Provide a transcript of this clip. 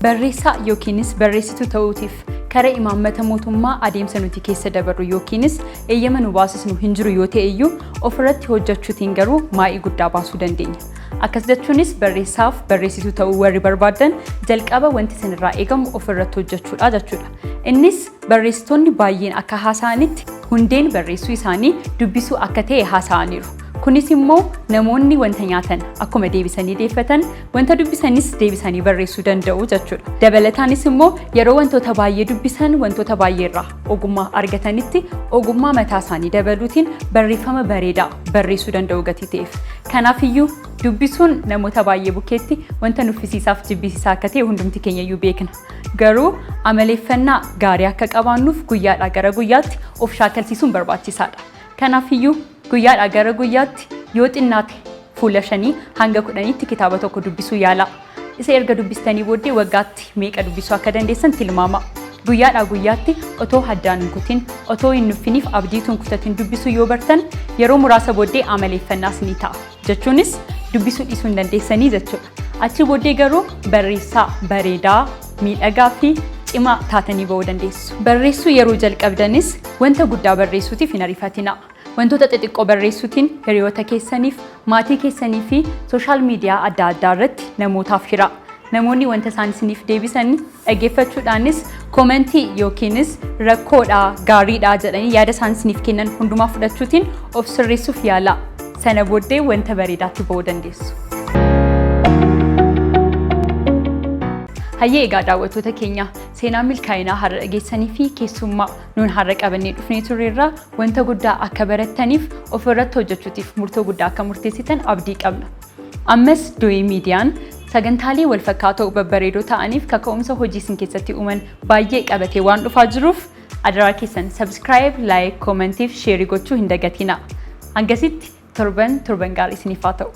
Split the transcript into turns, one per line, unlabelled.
Barreessaa yookiinis barreessituu ta'uutiif kara imaammata mootummaa adeemsa nuti keessa dabarru yookiinis eeyyama nu baasisnu hin jiru yoo ta'e iyyuu, ofirratti hojjechuutiin garuu maa'ii guddaa baasuu dandeenya. Akkas jechuunis barreessaaf barreessituu ta'uu warri barbaadan jalqaba wanti isinirraa eegamu ofirratti hojjechuudha jechuudha. Innis barreessitoonni baay'een akka haasa'anitti hundeen barreessuu isaanii dubbisuu akka ta'e haasa'aniiru. Kunis immoo namoonni wanta nyaatan akkuma deebisanii deeffatan, wanta dubbisanis deebisanii barreessuu danda'u jechuudha. Dabalataanis immoo yeroo wantoota baay'ee dubbisan, wantoota baay'ee irraa ogummaa argatanitti, ogummaa mataa isaanii dabaluutiin barreeffama bareedaa barreessuu danda'u gatii ta'eef. Kanaafiyyuu dubbisuun namoota baay'ee bukkeetti wanta nuffisiisaaf jibbisiisaa akka ta'e hundumti keenya iyyuu beekna. Garuu amaleeffannaa gaarii akka qabaannuuf guyyaadhaa gara guyyaatti of shaakalsiisuun barbaachisaadha. Kanaafiyyuu guyyaadhaa gara guyyaatti yoo xinnaate fuula 5 hanga 10tti kitaaba tokko dubbisuu yaalaa. Isa erga dubbistanii booddee waggaatti meeqa dubbisuu akka dandeessan tilmaama. Guyyaadhaa guyyaatti otoo addaan hin kutin, otoo hin nuffiniif abdiituun kutatin dubbisuu yoo bartan, yeroo muraasa booddee amaleeffannaas ni ta'a. Jechuunis dubbisuu dhiisuu hin dandeessanii jechuudha. Achi booddee garuu barreessaa bareedaa, miidhagaa fi cimaa taatanii ba'uu dandeessu. Barreessuu yeroo jalqabdanis wanta guddaa barreessuutiif hin ariifatinaa. Wantoota xixiqqoo barreessuutiin hiriyoota keessaniif, maatii keessanii fi social media adda addaa irratti namootaaf hiraa. Namoonni wanta isaan isiniif deebisan dhaggeeffachuudhaanis comment yookiinis rakkoodha, gaariidha jedhanii yaada isaan isiniif kennan hundumaa fudhachuutiin of sirreessuuf yaalaa. Sana booddee wanta bareedaatti ba'uu dandeessu. Hayyee, egaa daawwattoota keenya, seenaa milkaa'inaa har'a dhageessanii fi keessummaa nuun har'a qabannee dhufnee turreerraa wanta guddaa akka barattaniif, ofirratti hojjechuutiif murtoo guddaa akka murteessitan abdii qabna. Ammas Doyii Miidiyaan sagantaalee wal fakkaatoo babbareedoo ta'aniif kaka'umsa hojii isin keessatti uuman baay'ee qabatee waan dhufaa jiruuf, adaraa keessan subscribe, like, comment fi share gochuu hin dagatina. Hangasitti torban torban gaarii isiniif haa ta'u.